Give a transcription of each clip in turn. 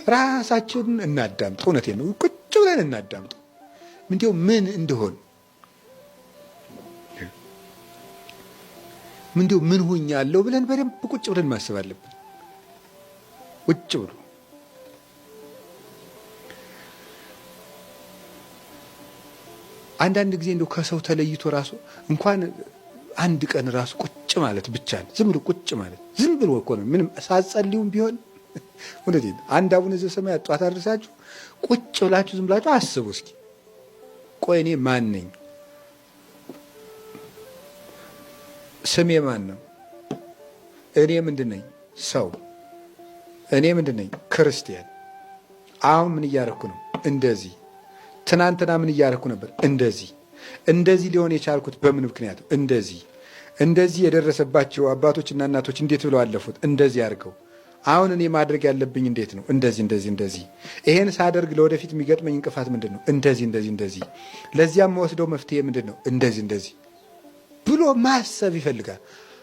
ራሳችንን እናዳምጥ። እውነቴን ነው። ቁጭ ብለን እናዳምጥ። እንዲያው ምን እንደሆን፣ እንዲያው ምን ሁኛለሁ ብለን በደንብ ቁጭ ብለን ማሰብ አለብን። ቁጭ ብሎ አንዳንድ ጊዜ እንደው ከሰው ተለይቶ ራሱ እንኳን አንድ ቀን ራሱ ቁጭ ማለት ብቻ ነው። ዝም ብሎ ቁጭ ማለት፣ ዝም ብሎ እኮ ነው። ምንም ሳትጸልዩም ቢሆን፣ እውነቴን፣ አንድ አቡነ ዘበሰማያት ጧት አድርሳችሁ ቁጭ ብላችሁ ዝም ብላችሁ አስቡ እስኪ። ቆይ፣ እኔ ማን ነኝ? ስሜ ማን ነው? እኔ ምንድን ነኝ? ሰው። እኔ ምንድን ነኝ? ክርስቲያን። አሁን ምን እያደረኩ ነው? እንደዚህ። ትናንትና ምን እያደረኩ ነበር? እንደዚህ። እንደዚህ ሊሆን የቻልኩት በምን ምክንያት? እንደዚህ። እንደዚህ የደረሰባቸው አባቶችና እናቶች እንዴት ብለው አለፉት? እንደዚህ አድርገው። አሁን እኔ ማድረግ ያለብኝ እንዴት ነው? እንደዚህ፣ እንደዚህ፣ እንደዚህ። ይሄን ሳደርግ ለወደፊት የሚገጥመኝ እንቅፋት ምንድን ነው? እንደዚህ፣ እንደዚህ፣ እንደዚህ። ለዚያም መወስደው መፍትሄ ምንድን ነው? እንደዚህ፣ እንደዚህ ብሎ ማሰብ ይፈልጋል።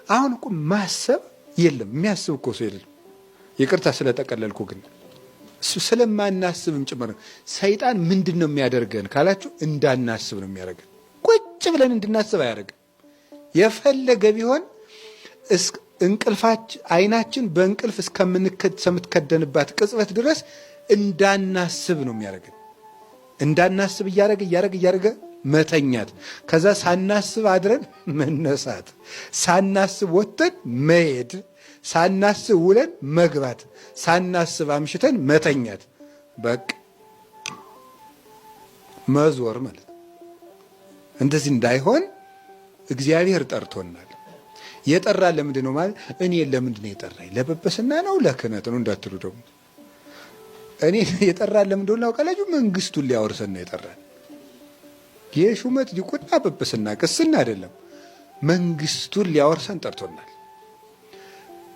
አሁን እኮ ማሰብ የለም። የሚያስብ እኮ ሰው የለም። ይቅርታ ስለጠቀለልኩ፣ ግን ስለማናስብም ጭምር ነው። ሰይጣን ምንድን ነው የሚያደርገን ካላችሁ፣ እንዳናስብ ነው የሚያደርገን። ቁጭ ብለን እንድናስብ አያደርግም። የፈለገ ቢሆን እንቅልፋች አይናችን በእንቅልፍ እስከምትከደንባት ቅጽበት ድረስ እንዳናስብ ነው የሚያደርገን። እንዳናስብ እያደረገ እያደረገ እያደረገ መተኛት፣ ከዛ ሳናስብ አድረን መነሳት፣ ሳናስብ ወጥተን መሄድ፣ ሳናስብ ውለን መግባት፣ ሳናስብ አምሽተን መተኛት፣ በቃ መዞር ማለት። እንደዚህ እንዳይሆን እግዚአብሔር ጠርቶናል። የጠራ ለምንድን ነው ማለት፣ እኔ ለምንድን ነው የጠራኝ? ለጵጵስና ነው፣ ለክህነት ነው እንዳትሉ ደግሞ፣ እኔ የጠራን ለምንድን ነው ታውቃላችሁ? መንግስቱን ሊያወርሰን ነው የጠራን። የሹመት፣ ዲቁና፣ ጵጵስና፣ ቅስና አይደለም። መንግስቱን ሊያወርሰን ጠርቶናል።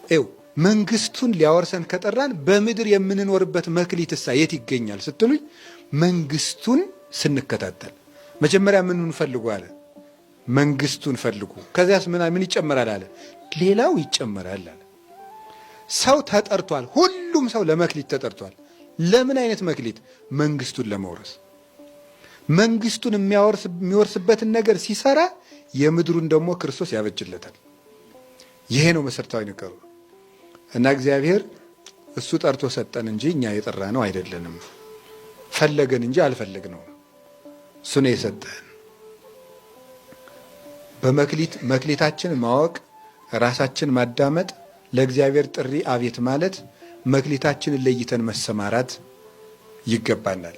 ይኸው መንግስቱን ሊያወርሰን ከጠራን በምድር የምንኖርበት መክሊትሳ የት ይገኛል ስትሉኝ፣ መንግስቱን ስንከታተል፣ መጀመሪያ ምኑን ፈልጉ አለ? መንግስቱን ፈልጉ። ከዚያስ ምን ምን ይጨመራል አለ? ሌላው ይጨመራል አለ። ሰው ተጠርቷል። ሁሉም ሰው ለመክሊት ተጠርቷል። ለምን አይነት መክሊት? መንግስቱን ለመውረስ። መንግስቱን የሚወርስበትን ነገር ሲሰራ የምድሩን ደግሞ ክርስቶስ ያበጅለታል። ይሄ ነው መሰረታዊ ነገሩ። እና እግዚአብሔር እሱ ጠርቶ ሰጠን እንጂ እኛ የጠራነው አይደለንም። ፈለገን እንጂ አልፈለግነውም። እሱ ነው የሰጠን። በመክሊት መክሊታችን ማወቅ፣ ራሳችን ማዳመጥ፣ ለእግዚአብሔር ጥሪ አቤት ማለት፣ መክሊታችንን ለይተን መሰማራት ይገባናል።